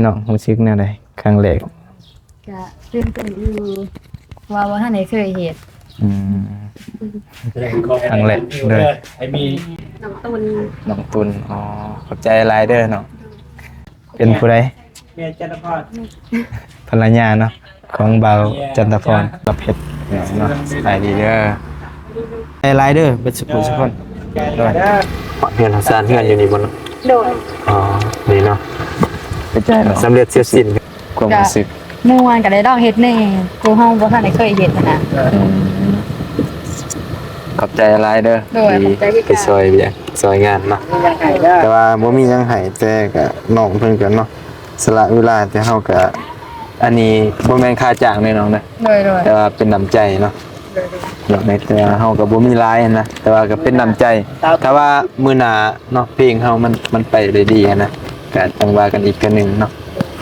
ນ້ອງຮູ້ສຶກແນວໃດຄັ້ງແລກ? ກະຕື່ນເຕັ້ນຢູ່ ເພາະວ່າບໍ່ທັນໄດ້ເຄີຍເຮັດ. ອືມ ຄັ້ງແລກເລີຍ. ໄອ້ມີ ນ້ອງຕຸນ ນ້ອງຕຸນ. ອໍ ຂອບໃຈຫຼາຍເດີນ້ອງ. ເປັນຜູ້ໃດ? ເມຍຈັນທະພອນ ພັນລະຍາເນາະ ຂອງບ່າວຈັນທະພອນ ລະເພັດເນາະ. ສະບາຍດີເດີ ໃຈຫຼາຍເດີ ເບິດສຸຜູ້ສຸຄົນ. ໂດຍ ເຮືອນເຮົາຊານເຮືອນຢູ່ນີ້ບໍ່ເນາະ? ໂດຍ. ອໍ ນີ້ເນາະ ເປັນໃຈເນາະ ສຳເລັດເສັດສິ້ນ. ຄວາມຮູ້ສຶກ ກະມ່ວນ ກະໄດ້ລອງເຮັດແດ່ ຄືເຮົາບໍ່ທັນໄດ້ເຄີຍເຮັດຫັ້ນນະ. ອືມ ຂອບໃຈຫຼາຍເດີ. ໂດຍ ທີ່ ຂອບໃຈຄືກັນ ໄປຊ່ອຍວຽກຊ່ອຍງານເນາະ. ແຕ່ວ່າບໍ່ມີຫຍັງໃຫ້ ແຕ່ກະນ້ອງເພິ່ນກະເນາະ ສະຫຼະເວລາ ແຕ່ເຮົາກະ ອັນນີ້ບໍ່ແມ່ນຄ່າຈ້າງເດ້ນ້ອງເດີ. ໂດຍໆ ແຕ່ວ່າເປັນນ້ຳໃຈເນາະ. ໂດຍໆ ແຕ່ວ່າເຮົາກະບໍ່ມີຫຼາຍຫັ້ນນະ ແຕ່ວ່າກະເປັນນ້ຳໃຈ. ຖ້າວ່າມື້ໜ້າເນາະ ເພງເຮົາມັນ ມັນໄປໄດ້ດີຫັ້ນນະ ກະຈັ່ງວ່າກັນອີກເທື່ອໜຶ່ງເນາະ.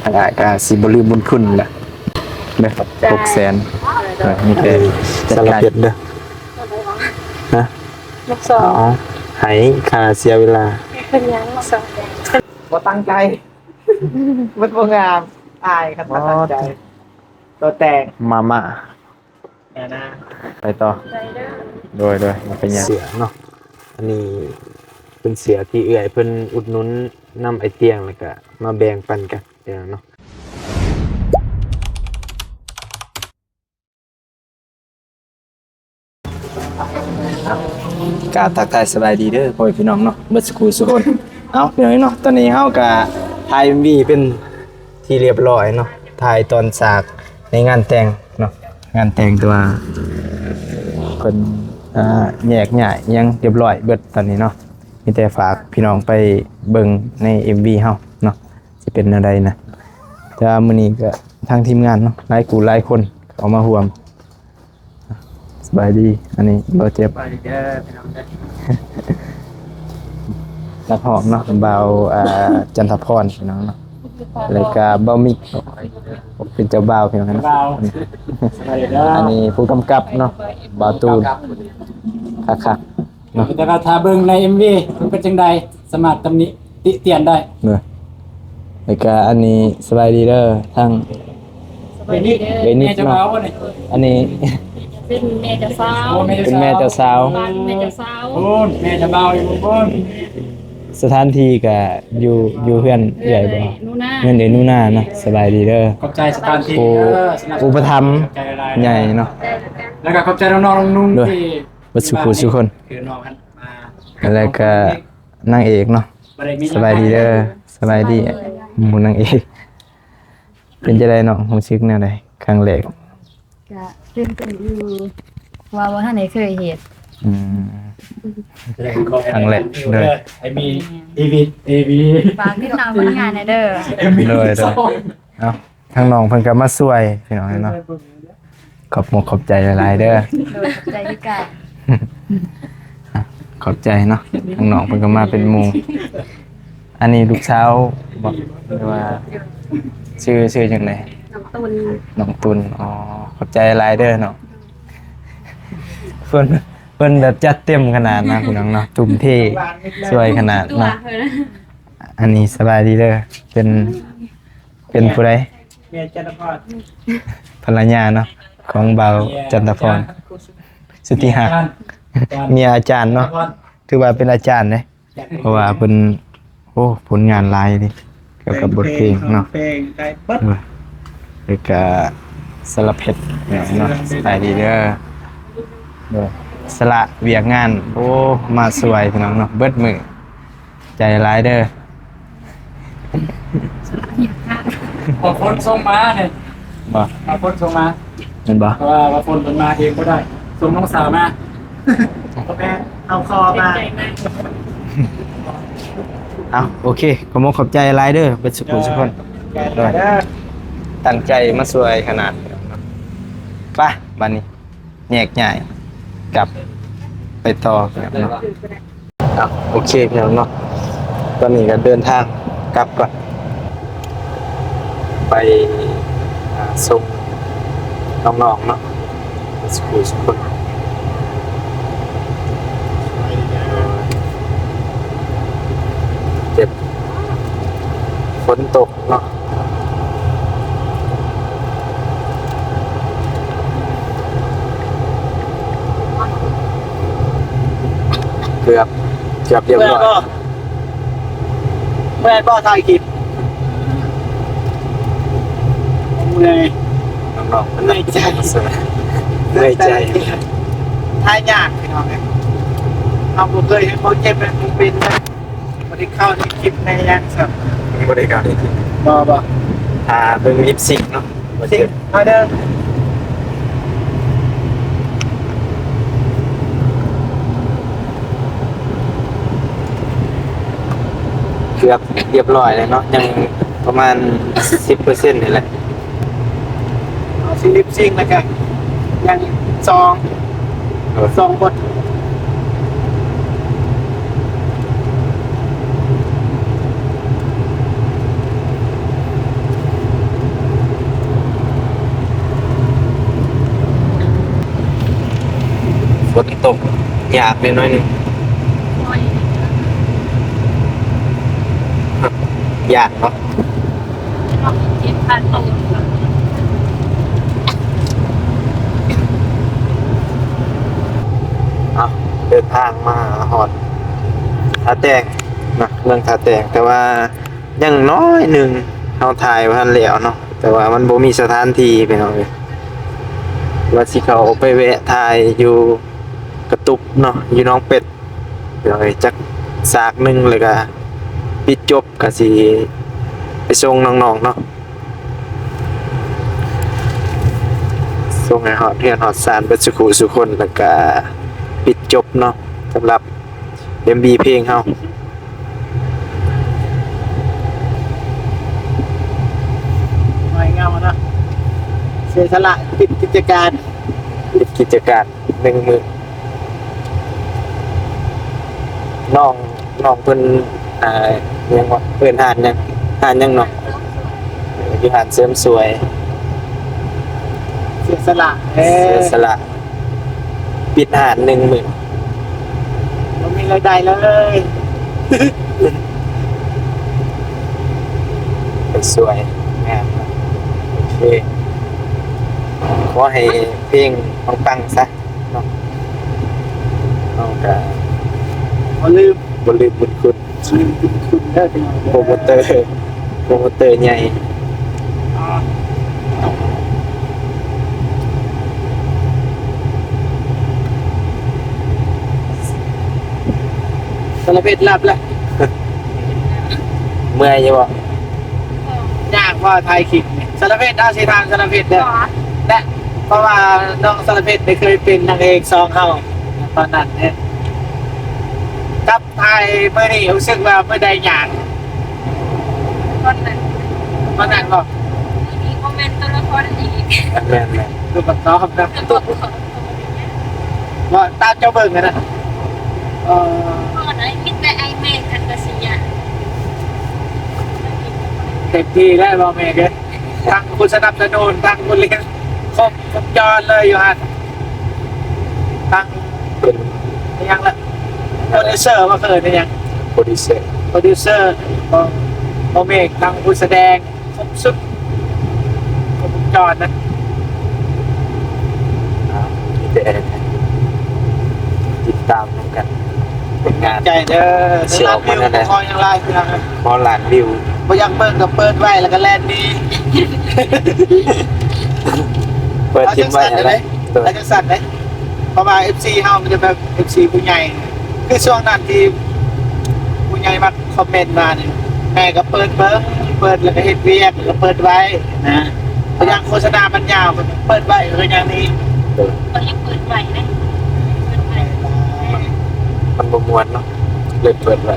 ທາງອ້າຍກະຊິບໍ່ລືມບຸນຄຸນລະເດີ ຫົກແສນ. ເອີ ມີແຕ່ ສາລະເພັດເດີ ຮະ ລູກສອງ ເອົາ ໃຫ້ຄ່າເສຍເວລາ. ເປັນຫຍັງສອງ ບໍ່ຕັ້ງໃຈ. ມັນບໍ່ງາມ ອາຍຄັນບໍ່ຕັ້ງໃຈ. ໂຕແຕກ ມາມ່າ ແນວໜ້າ ໄປຕໍ່. ໂດຍໆ ບໍ່ເປັນຫຍັງ. ເສື້ອເນາະ ອັນນີ້ເປັນເສື້ອທີ່ເອື້ອຍເພິ່ນອຸດໜູນນຳໄອ້ຕຽງ ແລ້ວກະມາແບ່ງປັນກັນເນາະ. ກາບທັກທາຍສະບາຍດີເດີ ພໍ່ແມ່ພີ່ນ້ອງເນາະ ເບິດສຸຄູ່ສຸຄົນ. ເອົາ ພີ່ນ້ອງເນາະ ຕອນນີ້ເຮົາກະຖ່າຍເອັມວີເປັນທີ່ລຽບຮ້ອຍເນາະ ຖ່າຍຕອນສາກໃນງານແຕ່ງເນາະ ງານແຕ່ງ ແຕ່ວ່າເພິ່ນ ອ່າ ແຍກຍ້າຍຫຍັງລຽບຮ້ອຍເບິດຕອນນີ້ເນາະ. ມີແຕ່ຝາກພີ່ນ້ອງໄປເບິ່ງໃນເອັມວີເຮົາເນາະ ຊິເປັນແນວໃດນະ. ແຕ່ວ່າມື້ນີ້ກະທາງທີມງານເນາະ ຫຼາຍຄູ່ຫຼາຍຄົນເຂົ້າມາຮ່ວມ. ສະບາຍດີ ອັນນີ້ບ່າວເຈັບ ສະບາຍດີເດີພີ່ນ້ອງເດີ ນັກຮ້ອງເນາະ ບ່າວ ອ່າ ຈັນທະພອນ ພີ່ນ້ອງເນາະ ແລ້ວກະບ່າວມິກ ເປັນເຈົ້າບ່າວ ພີ່ນ້ອງເນາະ. ສະບາຍດີເດີ ອັນນີ້ຜູ້ກຳກັບເນາະ ບ່າວຕູນ ຄັກໆ ເນາະ. ແຕ່ວ່າຖ້າເບິ່ງໃນເອັມວີມັນເປັນຈັ່ງໃດ ສາມາດຕຳໜິຕິຕຽນໄດ້ເນາະ. ແລ້ວກະອັນນີ້ສະບາຍດີເດີ ທາງ ສະບາຍດີເດີ ເບນິດ ແມ່ເຈົ້າ ເນາະ ບ່າວບໍ່ນີ້? ອັນນີ້ເປັນແມ່ເຈົ້າສາວ ໂອ້ ເປັນແມ່ເຈົ້າສາວ ບ້ານແມ່ເຈົ້າສາວ ໂອ້ ແມ່ເຈົ້າບ່າວຢູ່ພຸ້ນ. ສະຖານທີ່ກະຢູ່ ຢູ່ເຮືອນເອື້ອຍບໍ່? ເຮືອນເອື້ອຍໜູນາ ເຮືອນເອື້ອຍໜູນາເນາະ. ສະບາຍດີເດີ ຂອບໃຈສະຖານທີ່ເດີ ຜູ້ອຸປະຖຳໃຫຍ່ເນາະ ແລ້ວກະຂອບໃຈນ້ອງໆ ລຸງໆ ທີ່ ເບິດສຸຜູ້ສຸຄົນ ແລ້ວກະນາງເອກເນາະ. ສະບາຍດີເດີ ສະບາຍດີ ໝູ່ນາງເອກ. ເປັນຈັ່ງໃດນ້ອງ ຮູ້ສຶກແນວໃດຄັ້ງແລກ? ກະຕື່ນເຕັ້ນຢູ່ ເພາະວ່າບໍ່ທັນໄດ້ເຄີຍເຮັດ. ອືມ ຄັ້ງແລກເລີຍ ໃຫ້ມີເອວີເອວີ ຝາກຕິດຕາມຜົນງານແດ່ເດີ. ໂດຍໆ ເອົາ ທາງນ້ອງເພິ່ນກະມາຊ່ວຍພີ່ນ້ອງເນາະ. ຂອບມຸກຂອບໃຈຫຼາຍໆເດີ. ໂດຍ ຂອບໃຈຄືກັນ ຂອບໃຈເນາະ. ທາງນ້ອງເພິ່ນກະມາເປັນໝູ່. ອັນນີ້ລູກສາວບໍ ຫຼືວ່າຊື່ ຊື່ຈັ່ງໃດ? ນ້ອງຕຸນ ນ້ອງຕຸນ. ອໍ ຂອບໃຈຫຼາຍເດີນ້ອງ. ເພິ່ນ ເພິ່ນແບບຈັດເຕັມຂະໜາດນະພີ່ນ້ອງເນາະ ທຸ່ມເທຊ່ວຍຂະໜາດເນາະ. ອັນນີ້ສະບາຍດີເດີ ເປັນ ເປັນຜູ້ໃດ? ເມຍຈັນທະພອນ ພັນລະຍາເນາະ ຂອງບ່າວຈັນທະພອນ ສຸດທີ່ຮັກ ເມຍອາຈານເນາະ ຖືວ່າເປັນອາຈານເດ້ ເພາະວ່າເພິ່ນ ໂອ້ ຜົນງານຫຼາຍເດ້ ກ່ຽວກັບບົດເພງເນາະ. ແລ້ວກະສາລະເພັດເນາະ. ສະບາຍດີເດີ ໂດຍ ສະຫຼະວຽກງານ ໂອ້ ມາຊ່ວຍພີ່ນ້ອງເນາະ ເບິດມື້. ໃຈຫຼາຍເດີ. ເອົາຄົນສົ່ງມານີ້ ບໍ່ ເອົາຄົນສົ່ງມາ ແມ່ນບໍ່? ເພາະວ່າ ວ່າຄົນເພິ່ນມາເອງບໍ່ໄດ້ ສົ່ງນ້ອງສາວມາ ບໍ່ແມ່ນ ເອົາຄໍມາ. ເອົາ ໂອເຄ ຂອບມຸກຂອບໃຈຫຼາຍເດີ ເບິດສຸຜູ້ສຸຄົນ. ໂດຍ ຕັ້ງໃຈມາຊ່ວຍຂະໜາດ. ໄປ ບາດນີ້ ແຍກຍ້າຍກັບໄປຕໍ່ເນາະ. ອ່ະ ໂອເຄພີ່ນ້ອງເນາະ ຕອນນີ້ກະເດີນທາງກັບກ່ອນ ໄປ ອ່າ ສົ່ງນ້ອງໆເນາະ ສຸຜູ້ສຸຄົນ. ເຈັບ ຝົນຕົກເນາະ. ເກືອບ ເກືອບຮຽບຮ້ອຍ. ເມື່ອຍບໍ່? ເມື່ອຍບໍ່ຖ່າຍຄລິບ? ເມື່ອຍ ນ້ອງໆ ເມື່ອຍໃຈ ເມື່ອຍໃຈ ຖ່າຍຍາກພີ່ນ້ອງເອີຍ. ເຮົາບໍ່ເຄີຍເຮັດ ບໍ່ເຈັບ ບໍ່ເປັນ ບໍ່ໄດ້ເຂົ້າໃນຄລິບໃນຫຍັງຊ້ຳ. ບໍ່ໄດ້ເຂົ້າໃນຄລິບ. ບໍ່ ບໍ່ ຖ້າເບິ່ງລິບຊິງເນາະ. ຊິງ ເອົາເດີ. ເກືອບຮຽບຮ້ອຍແລ້ວເນາະ ຍັງປະມານສິບເປີເຊັນນີ້ແຫຼະ. ເຮົາຊິລິບຊິງແລ້ວກະຍັງສອງ ເອີ ສອງບົດ. ຝົນຕົກ ຍາກແດ່ໜ້ອຍໜຶ່ງ. ໂອ້ຍ ຍາກເນາະ. ເອົາ ເດີນທາງມາຮອດທ່າແຕງນະ ເມືອງທ່າແຕງ ແຕ່ວ່າຍັງນ້ອຍໜຶ່ງ ເຮົາຖ່າຍບໍ່ທັນແລ້ວເນາະ ແຕ່ວ່າມັນບໍ່ມີສະຖານທີ່ພີ່ນ້ອງເອີຍ. ວ່າຊິເຂົ້າໄປແວະຖ່າຍຢູ່ກະຕຸບເນາະ ຢູ່ໜອງເປັດ. ເອີຍ ຈັກສາກໜຶ່ງ ແລ້ວກະປິດຈົບ ກະຊິໄປສົ່ງນ້ອງໆເນາະ ສົ່ງໃຫ້ຮອດເຮືອນຮອດຊານເບິດສູ່ຄູ່ສູ່ຄົນ ແລ້ວກະປິດຈົບເນາະ ສຳລັບເອັມວີເພງເຮົາ. ໜ້ອຍເຫງົາເນາະ ເສຍສະຫຼະປິດກິດຈະການ ປິດກິດຈະການໜຶ່ງມື້. ນ້ອງ ນ້ອງເພິ່ນ ອ່າ ຫຍັງວະ ເອີ້ນຮ້ານຫຍັງ ຮ້ານຫຍັງເນາະ? ເອີ ຢູ່ຮ້ານເສີມສວຍ. ເສຍສະຫຼະ ເອີ ເສຍສະຫຼະ ປິດຮ້ານໜຶ່ງມື້ ບໍ່ມີລາຍໄດ້ເລີຍ. ສວຍ ງາມເນາະ. ໂອເຄ ຂໍໃຫ້ເພງປັງໆຊະ ເນາະ ເຮົາກະບໍ່ລືມ ບໍ່ລືມບຸນຄຸນ ບໍ່ລືມບຸນຄຸນເດີພີ່ນ້ອງເດີ. ໂປຣໂມເຕີ ໂປຣໂມເຕີໃຫຍ່ ສາລະເພັດຫຼັບລະ. ເມື່ອຍຢູ່ບໍ່? ຍາກບໍ່ຖ່າຍຄລິບນີ້? ສາລະເພັດ ເຮົາຊິຖາມສາລະເພັດເດີ ແລະ ເພາະວ່ານ້ອງສາລະເພັດໄດ້ເຄີຍເປັນນາງເອກຊ່ອງເຮົາຕອນນັ້ນເດ້. ກັບຖ່າຍມື້ນີ້ ຮູ້ສຶກວ່າມື້ໃດຍາກ? ຕອນນັ້ນ ຕອນນັ້ນບໍ່? ມື້ນີ້ບໍ່ແມ່ນຕົວລະຄອນອີກ. ແມ່ນໆ ຕົວປະກອບນະ ຕົວປະກອບ. ວ່າຕາມເຈົ້າເບິ່ງຫັ້ນນະ ເອີ ບໍ່ໄດ້ ມີແຕ່ອ້າຍແມັກຫັ້ນກະຊິຍາກ ເຕັມທີ່ແລ້ວບໍ່ແມັກເອີຍ. ທັງຜູ້ສະໜັບສະໜູນ ທັງຜູ້ລ້ຽງ ຄົບວົງຈອນເລີຍຢູ່ຫັ້ນ. ທັງ ເປັນ ອີຫຍັງລະ ໂປຣດິວເຊີ ວ່າເອີ້ນອີຫຍັງ ໂປຣດິວເຊີ ໂປຣດິວເຊີ ບໍ່ ບໍ່ແມັກ ທັງຜູ້ສະແດງ ຄົບຊຸດ ຄົບວົງຈອນນະ. ເອົາ ມີແຕ່ຕິດຕາມນຳກັນ ຜົນງານ ໃຈເດີ. ຊິອອກມາແນວໃດ? ຂໍຫຍັງຫຼາຍ ພີ່ນ້ອງເອີຍ ຂໍລ້ານວິວ. ບໍ່ຢາກເບິ່ງກະເປີດໄວ້ ແລ້ວກະແລ່ນໜີ. ເປີດຖິ້ມໄວ້ຫັ້ນແຫຼະ ເອົາຈັ່ງຊັ້ນເດ້ ເອີ ເອົາຈັ່ງຊັ້ນເດ້. ເພາະວ່າເອັຟຊີເຮົາມັນຈະແບບເອັຟຊີຜູ້ໃຫຍ່ ຄືຊ່ວງນັ້ນທີ່ຜູ້ໃຫຍ່ມັກຄອມເມັນມານີ້ ແມ່ກະເປີດເບິ່ງ ເປີດແລ້ວກະເຮັດວຽກ ແລ້ວກະເປີດໄວ້ນະ. ພະຍາໂຄສະນາມັນຍາວ ເປີດໄວ້ຄືຫຍັງນີ້ ເອີ ກໍຍັງເປີດໄວ້ເດ້ ເປີດໄວ້ ມັນ ມັນບໍ່ມ່ວນເນາະ ເລີຍເປີດໄວ້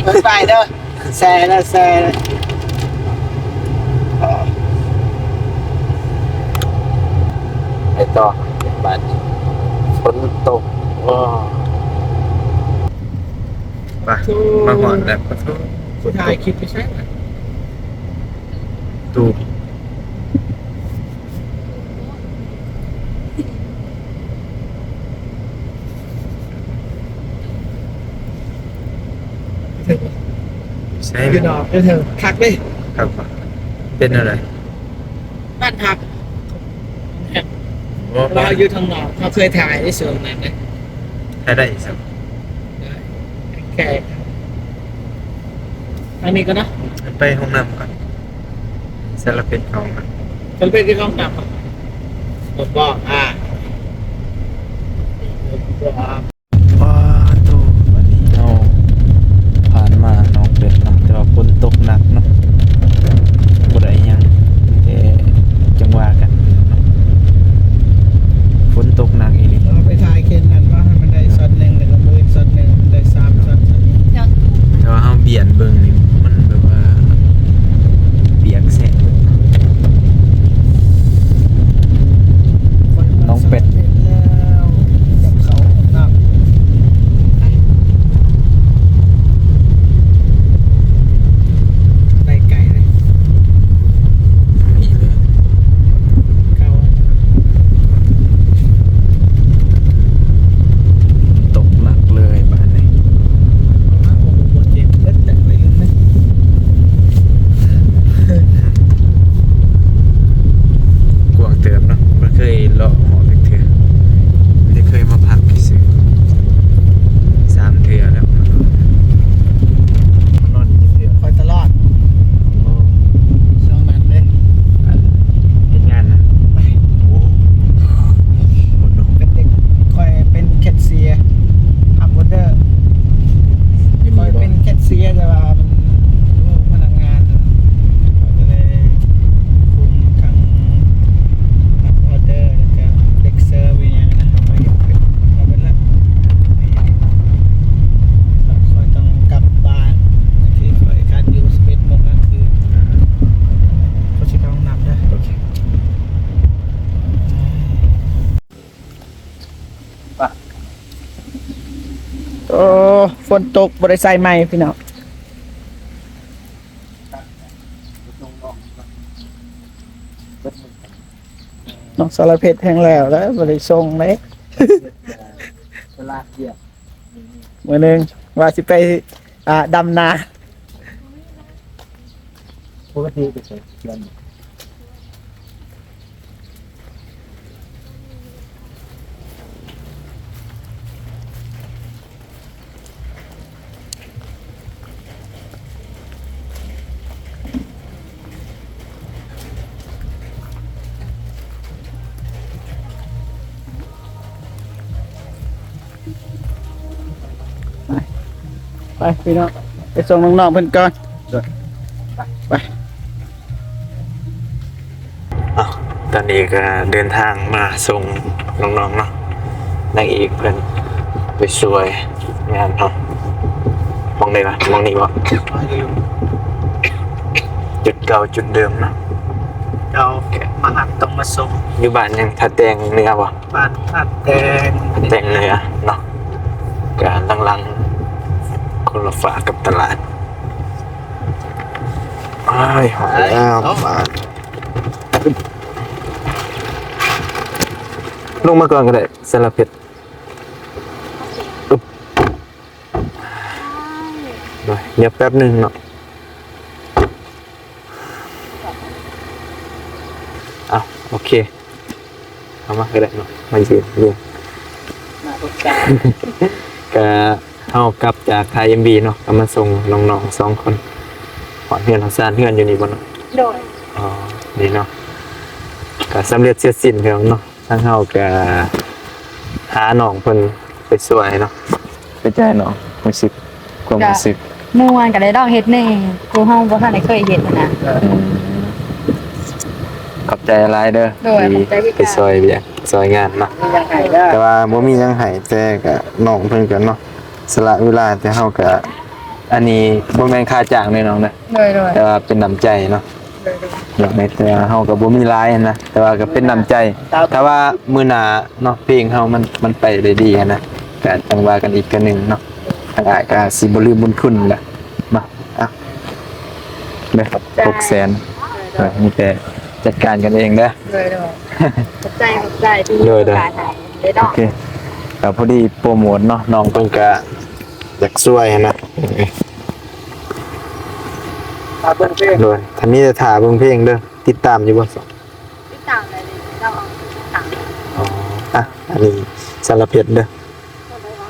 ເປີດໄວ້ເດີ. ແຊແລ້ວ ແຊແລ້ວ ໄປຕໍ່ບາດນີ້ ຝົນຕົກ. ໂອ້ ໄປ ມາຮອດແລ້ວ ປະໂທ ຝົນຕົກ. ຖ່າຍຄລິບໄປໃສວະ? ຕູບ. ຢູ່ນອກ ຢູ່ເທິງ ຄັກເດ້. ຄັກບໍ່? ເປັນແນວໃດ? ບ້ານພັກ ໂອ້ ແຕ່ວ່າເຮົາຢູ່ທາງນອກ ເຮົາເຄີຍຖ່າຍໃນຊ່ວງນັ້ນເດ້. ໄດ້ຊັ້ນ ໄດ້ ແຄ່ ອັນນີ້ກ່ອນນະ ໄປຫ້ອງນ້ຳກ່ອນ ສາລະເພັດເຂົ້າຫ້ອງນ້ຳ ສາລະເພັດເຂົ້າຫ້ອງນ້ຳ ບໍ່ ບໍ່ ອ່າ ບໍ່ ປາດໂທ້ ບັດນີ້ເຮົາຜ່ານມາໜອງເປັດເນາະ ແຕ່ວ່າຝົນຕົກໜັກເນາະ ບໍ່ໄດ້ຫຍັງ ມີແຕ່ຈັ່ງວ່າກັນເນາະ ຝົນຕົກໜັກອີ່ຫຼີ. ເຮົາໄປຖ່າຍເຂັນນັ້ນວ່າໃຫ້ມັນໄດ້ຊັອດໜຶ່ງ ແລ້ວກໍມື້ອີກຊັອດໜຶ່ງ ໃຫ້ມັນໄດ້ສາມຊັອດ ແຖວຕູ ແຕ່ວ່າເຮົາບຽນເບິ່ງນີ້ ມັນແບບວ່າປຽກແຊະ ໜອງເປັດ ແລ້ວ ກັບເຂົ້າຫ້ອງນ້ຳ ໄດ້ໄກເລີຍ ນີ້ເລີຍ ເກົ່າ ຕົກໜັກເລີຍບາດນີ້ ໂອ້ໂຫ ເຈັບເບິດແຕ່ໄວລຸ້ນນະ. ກວ້າງເຕີບເນາະ ບໍ່ເຄີຍເລາະຮອບຈັກເທື່ອ ມີແຕ່ເຄີຍມາພັກຊື່ໆ ສາມເທື່ອແລ້ວ ມານອນ ມານອນອີກຈັກເທື່ອ ຂ້ອຍຕະຫຼອດ ໂອ້ ຊ່ວງນັ້ນເດ້ ອັນເຮັດງານນະ ໂອ້ ເປັນເດັກ ຂ້ອຍເປັນແຄັດເຊຍ ຮັບອອເດີ ຂ້ອຍເປັນແຄັດເຊຍ ແຕ່ວ່າມັນ ພະນັກງານ ຂ້ອຍກໍເລີຍຄຸມທັງຮັບອອເດີ ແລ້ວກໍເດັກເສີບອີ່ຫຍັງນະ ຂ້ອຍເຮັດເປັນ ຂ້ອຍເປັນລະ ຂ້ອຍຕ້ອງກັບບ້ານ ທີ່ຂ້ອຍຄັນຢູ່ສິບເອັດໂມງກາງຄືນ ຂ້ອຍຊິເຂົ້າຫ້ອງນ້ຳເດີ ໂອເຄ. ໂອ້ ຝົນຕົກ ບໍ່ໄດ້ໃສ່ໄມ້ພີ່ນ້ອງ ນ້ອງສາລະເພັດແຮງແລ້ວແລ້ວ ບໍ່ໄດ້ສົ່ງເດ້ ມື້ໜຶ່ງວ່າຊິໄປ ອ່າ ດຳນາ ປົກກະຕິໄປໃສ ໄປ ໄປພີ່ນ້ອງ ໄປສົ່ງນ້ອງໆເພິ່ນກ່ອນ ໄປ ໄປ. ເອົ້າ ຕອນນີ້ກໍເດີນທາງມາສົ່ງນ້ອງໆເນາະ ນາງເອກເພິ່ນໄປຊ່ວຍງານເນາະ ໝ່ອງໃດວະ ໝ່ອງນີ້ບໍ່ ຈຸດເກົ່າຈຸດເດີມເນາະ ເກົ່າ ມາຮັບຕ້ອງມາສົ່ງ ຢູ່ບ້ານຫຍັງ ທ່າແຕງເໜືອບໍ່ ບ້ານທ່າແຕງ ທ່າແຕງເໜືອເນາະ ກະຫຼັງໆ ຄົນລະຝາກັບຕະຫຼາດ ອ້າຍ ຮອດແລ້ວ ບາດ ລົງມາກ່ອນກໍໄດ້ ສາລະເພັດ ອຶບ ດຽວແປັບໜຶ່ງເນາະ ເອົ້າ ໂອເຄ ເອົາມາກໍໄດ້ເນາະ ມາຢືນ ຢືນ ກະເຮົາກັບຈາກຖ່າຍເອັມວີເນາະ ກໍມາສົ່ງນ້ອງໆສອງຄົນ ຮອດເຮືອນຮອດຊານ ເຮືອນຢູ່ນີ້ບໍ່ເນາະ? ໂດຍ ອໍ ນີ້ເນາະ ກໍສຳເລັດເສັດສິ້ນເນາະ ທາງເຮົາກໍຫານ້ອງເພິ່ນໄປຊ່ວຍເນາະ ເປັນຈັ່ງໃດນ້ອງ ຮູ້ສຶກ ຄວາມຮູ້ສຶກ ກໍມ່ວນ ກໍໄດ້ລອງເຮັດແດ່ ຄືເຮົາບໍ່ທັນໄດ້ເຄີຍເຮັດຫັ້ນນະ ອືມ ຂອບໃຈຫຼາຍເດີ ໂດຍ ທີ່ ຂອບໃຈຄືກັນ ໄປຊ່ອຍວຽກຊ່ອຍງານເນາະ ແຕ່ວ່າບໍ່ມີຫຍັງໃຫ້ ແຕ່ກໍນ້ອງເພິ່ນກໍເນາະ ສະຫຼະເວລາ ແຕ່ເຮົາກໍ ອັນນີ້ບໍ່ແມ່ນຄ່າຈ້າງເດ້ນ້ອງເດີ ໂດຍໆ ແຕ່ວ່າເປັນນ້ຳໃຈເນາະ ໂດຍໆ ແຕ່ວ່າເຮົາກໍບໍ່ມີຫຼາຍຫັ້ນນະ ແຕ່ວ່າກໍເປັນນ້ຳໃຈ ຖ້າວ່າມື້ໜ້າເນາະ ເພງເຮົາມັນ ມັນໄປໄດ້ດີຫັ້ນນະ ກໍຈັ່ງວ່າກັນອີກເທື່ອໜຶ່ງເນາະ ທາງອ້າຍກໍຊິບໍ່ລືມບຸນຄຸນແຫຼະ ມາ ອ່ະ ເດີ ຫົກແສນ ເອີ ມີແຕ່ຈັດການກັນເອງເດີ ໂດຍໆ ຂອບໃຈ ຂອບໃຈທີ່ ໂດຍໆ ໂອເຄ ກໍພໍດີໂປຣໂມດເນາະ ນ້ອງເພິ່ນກໍ ຢາກຊ່ວຍຫັ້ນນະ ຖ້າເບິ່ງເພງ ໂດຍ ຖ້າມີແຕ່ຖ້າເບິ່ງເພງເດີ ຕິດຕາມຢູ່ບໍ່? ຕິດຕາມໄດ້ເລີຍ ເຈົ້າເອົາຕິດຕາມ ອໍ ອ່ະ ອັນນີ້ສາລະເພັດເດີ ເຂົ້າໄປຫວາ?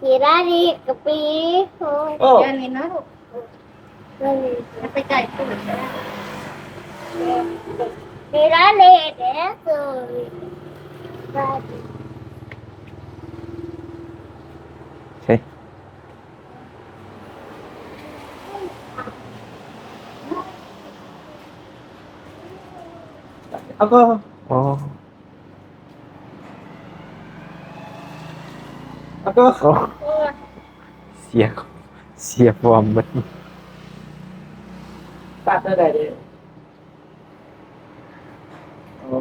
ຊິລາລີກະປີ ໂອ້ ເດືອນນີ້ເນາະລູກ ໄປໄກປູກ ຊິລາລີເດ້ ໂອ້ຍ ໂອເຄ ອາກອ ອໍ ອາກອ ໂອ້ ເສຍ ເສຍຟອມເບິດ ຕັດເທົ່າໃດເດ້? ອໍ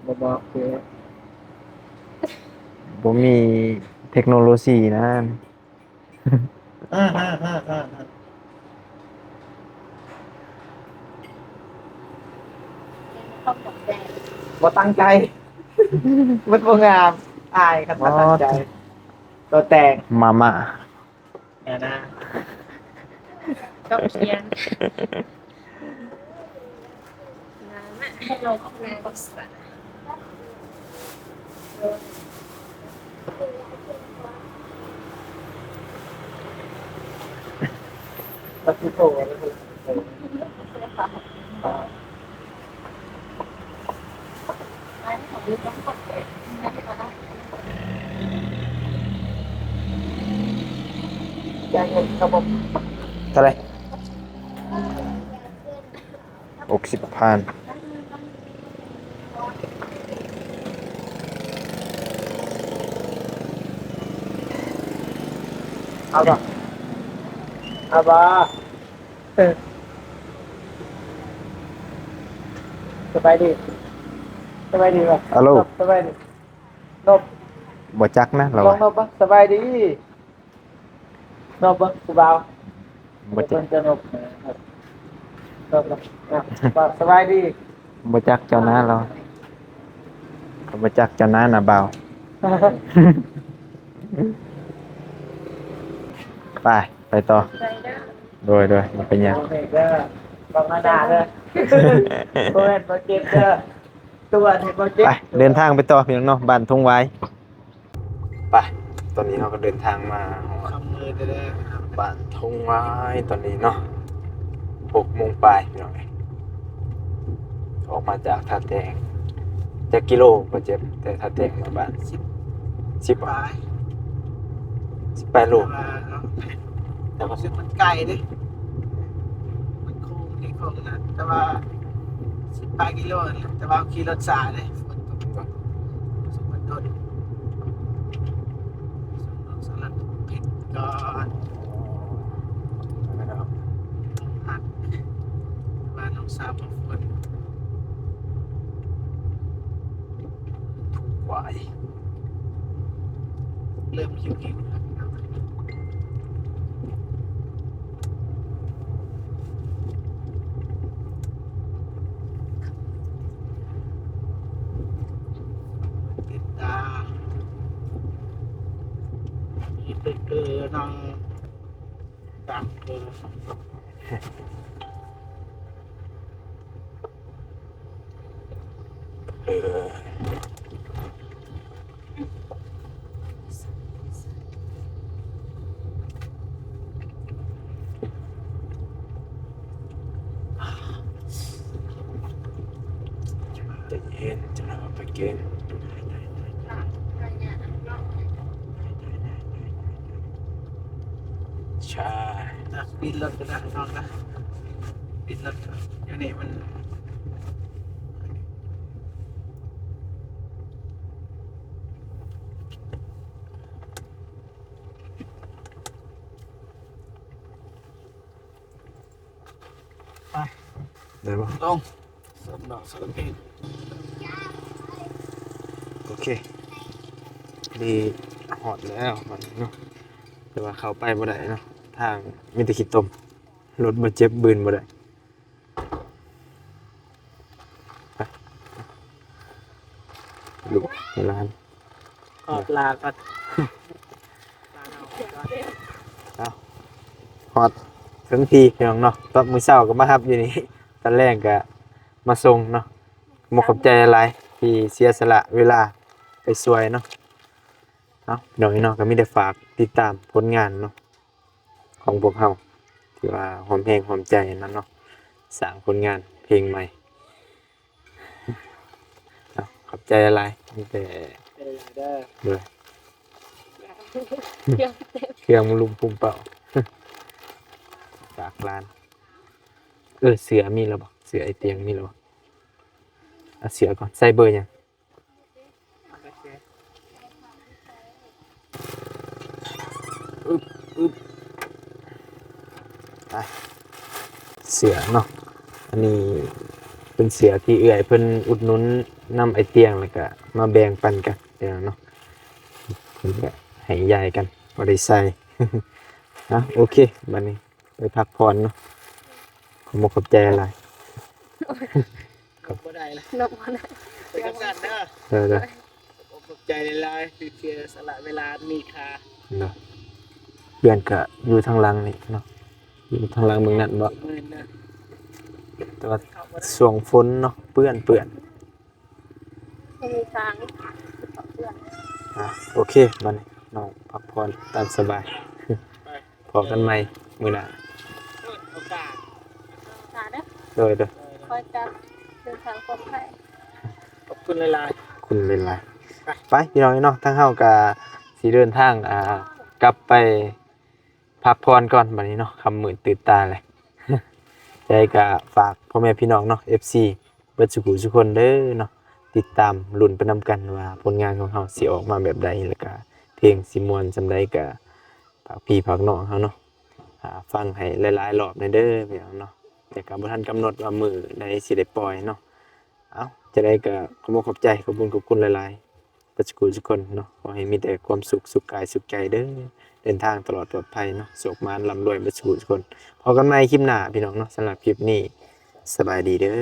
ບໍ່ບອກເດ້ ບໍ່ມີເທັກໂນໂລຊີນະ. ບໍ່ຕັ້ງໃຈ ມັນບໍ່ງາມ ອາຍຄັນບໍ່ຕັ້ງໃຈ ໂຕແຕ່ງ ມາມ່າ ແນວໜ້າ ຕ້ອງຂຽນ ເທົ່າໃດ? ຫົກສິບພັນ ເອົາບໍ່? ເອົາບໍ່? ເອີ ສະບາຍດີ ສະບາຍດີບໍ່? ອາໂລ ສະບາຍດີ ນົບ ບໍ່ຈັກນະລາວ ລອງນົບບໍ່? ສະບາຍດີ. ນົບເບິ່ງຜູ້ບ່າວ ບໍ່ເຈັບ ເພິ່ນຈະນົບ ນົບ ນົບ ສະບາຍດີ ບໍ່ຈັກເຈົ້ານາລາວ ກໍບໍ່ຈັກເຈົ້ານານາບ່າວ. ໄປ ໄປຕໍ່. ໂດຍ ໂດຍ ບໍ່ເປັນຫຍັງ. ໄປ ເດີ ເດີ ເດີ ບໍ່ເປັນຫຍັງ ບໍ່ເຈັບເດີ ຕົວນີ້ບໍ່ເຈັບ. ໄປ ເດີນທາງໄປຕໍ່ ພີ່ນ້ອງເນາະ ບ້ານທົ່ງຫວາຍ. ໄປ ຕອນນີ້ເຮົາກໍເດີນທາງມາຮອດ ຄ່ຳມືແທ້ໆ ບ້ານທົ່ງຫວາຍຕອນນີ້ເນາະ ຫົກໂມງປາຍ ພີ່ນ້ອງເອີຍ. ອອກມາຈາກທ່າແຕງ ຈັກກິໂລບໍ່ເຈັບ? ແຕ່ທ່າແຕງມາບ້ານ ສິບ ສິບປາຍ ສິບປາຍໂລ ແຕ່ວ່າເນາະ ແຕ່ວ່າ ຮູ້ສຶກມັນໄກເດ້ ມັນໂຄ້ງເດ້ ໂຄ້ງນັ້ນ ແຕ່ວ່າ ສິບປາຍກິໂລແຫຼະ ແຕ່ວ່າຂີ່ລົດຊ້າເດ້ ຝົນຕົກ ຮູ້ສຶກມັນດົນ. ສາລະທຸກຜິດກ່ອນ ຮັກວ່ານ້ອງສາວບໍ່ຝົນ ທຸກຫວາຍ ເລີ່ມຫິວໆ ແລ້ວ. ຕິດຕາ ມີເຕີໆ ນັ່ງຕາມເດີ. ເອີ ໃຈເຢັນ ຈະເອົາໄປເກັບ. ໃຊ່ ອ່ະ ປິດລົດກໍໄດ້ນ້ອງນະ ປິດລົດ ດຽວນີ້ມັນ ໄປ ໄດ້ບໍ່? ລົງ ສຳດອກສຳເພັດ. ໂອເຄ ດີ ຮອດແລ້ວບັດນີ້ເນາະ ແຕ່ວ່າເຂົ້າໄປບໍ່ໄດ້ເນາະ ທາງມີແຕ່ຂີ້ຕົມ ລົດບໍ່ເຈັບ ບືນບໍ່ໄດ້. ລູກຫຼານ ກອດລາກ່ອນ ເອົາ ຮອດເຖິງທີ່ ພີ່ນ້ອງເນາະ. ຕອນມື້ເຊົ້າກໍມາຮັບຢູ່ນີ້ ຕອນແລງກໍມາສົ່ງເນາະ. ຂອບໃຈຫຼາຍໆ ທີ່ເສຍສະຫຼະເວລາໄປຊ່ວຍເນາະ. ເອົາ ພີ່ນ້ອງເນາະ ກໍມີແຕ່ຝາກຕິດຕາມຜົນງານເນາະ ຂອງພວກເຮົາ ທີ່ວ່າຮ່ວມແຮງຮ່ວມໃຈນັ້ນເນາະ ສ້າງຜົນງານເພງໃໝ່. ເອົາ ຂອບໃຈຫຼາຍໆ ມີແຕ່ ເປັນຫຼາຍເດີ ໂດຍ ເຄື່ອງເຕັມ ເຄື່ອງມາລຸມປຸມເປົ່າ ຝາກຫຼານ. ເອີ ເສືອມີແລ້ວບໍ່? ເສືອໄອ້ຕຽງມີແລ້ວບໍ່? ເອົາເສືອກ່ອນ ໃສ່ເບີຫຍັງ? ອຶບ ອຶບ ໄປ ເສືອເນາະ ອັນນີ້ເປັນເສືອທີ່ເອື້ອຍເພິ່ນອຸດໜູນນຳໄອ້ຕຽງ ແລ້ວກະມາແບ່ງປັນກັນເນາະ ເພິ່ນກະໃຫ້ຢາຍກັນ ພໍໄດ້ໃສ່. ເອົາ ໂອເຄ ບັດນີ້ ໄປພັກຜ່ອນເນາະ ຂອບອົກຂອບໃຈຫຼາຍ. ນອກບໍ່ໄດ້ລະ ນອກບໍ່ໄດ້ ໄປກັບສັນເດີ ເດີໆ ຂອບໃຈຫຼາຍໆ ທີ່ເສຍສະຫຼະເວລາມີຄ່າເນາະ. ເຮືອນກະຢູ່ທາງຫຼັງນີ້ເນາະ ຢູ່ທາງຫຼັງເມືອງນັ້ນເບາະ ແຕ່ວ່າຊ່ວງຝົນເນາະ ເປື້ອນໆ ບໍ່ມີທາງ ເພື່ອນ ອ່ະ ໂອເຄ ບັດນີ້ນ້ອງພັກຜ່ອນຕາມສະບາຍ ພໍ້ກັນໃໝ່ມື້ໜ້າ ໂດຍໆ ຄອຍກັບ ເດີນທາງປອດໄພ ຂອບຄຸນຫຼາຍໆ ຂອບຄຸນຫຼາຍໆ. ໄປ ພີ່ນ້ອງເນາະ ທາງເຮົາກະຊິເດີນທາງ ອ່າ ກັບໄປ ພັກຜ່ອນກ່ອນບັດນີ້ເນາະ ຄ່ຳມືດຕື່ນຕາແລ້ວ. ຈັ່ງໃດກະຝາກພໍ່ແມ່ພີ່ນ້ອງເນາະ ເອັຟຊີ ເບິດສູ່ຜູ້ສູ່ຄົນເດີເນາະ ຕິດຕາມລຸ້ນໄປນຳກັນວ່າຜົນງານຂອງເຮົາຊິອອກມາແບບໃດ ແລ້ວກະເພງຊິມ່ວນສ່ຳໃດ ກະຝາກພີ່ຝາກນ້ອງເຮົາເນາະ ອ່າ ຟັງໃຫ້ຫຼາຍໆລອບແດ່ເດີພີ່ນ້ອງເນາະ. ແຕ່ກະບໍ່ທັນກຳນົດວ່າມື້ໃດຊິໄດ້ປ່ອຍເນາະ. ເອົ້າ ຈັ່ງໃດກະຂອບອົກຂອບໃຈ ຂອບຄຸນ ຂອບຄຸນຫຼາຍໆ ເບິດສູ່ຜູ້ສູ່ຄົນເນາະ ຂໍໃຫ້ມີແຕ່ຄວາມສຸກ ສຸກກາຍສຸກໃຈເດີ ເດີນທາງຕະຫຼອດປອດໄພເນາະ ໂຊກໝານລ່ຳລວຍເບິດສູ່ຜູ້ສູ່ຄົນ. ພໍ້ກັນໃໝ່ຄລິບໜ້າພີ່ນ້ອງເນາະ ສຳລັບຄລິບນີ້ ສະບາຍດີເດີ.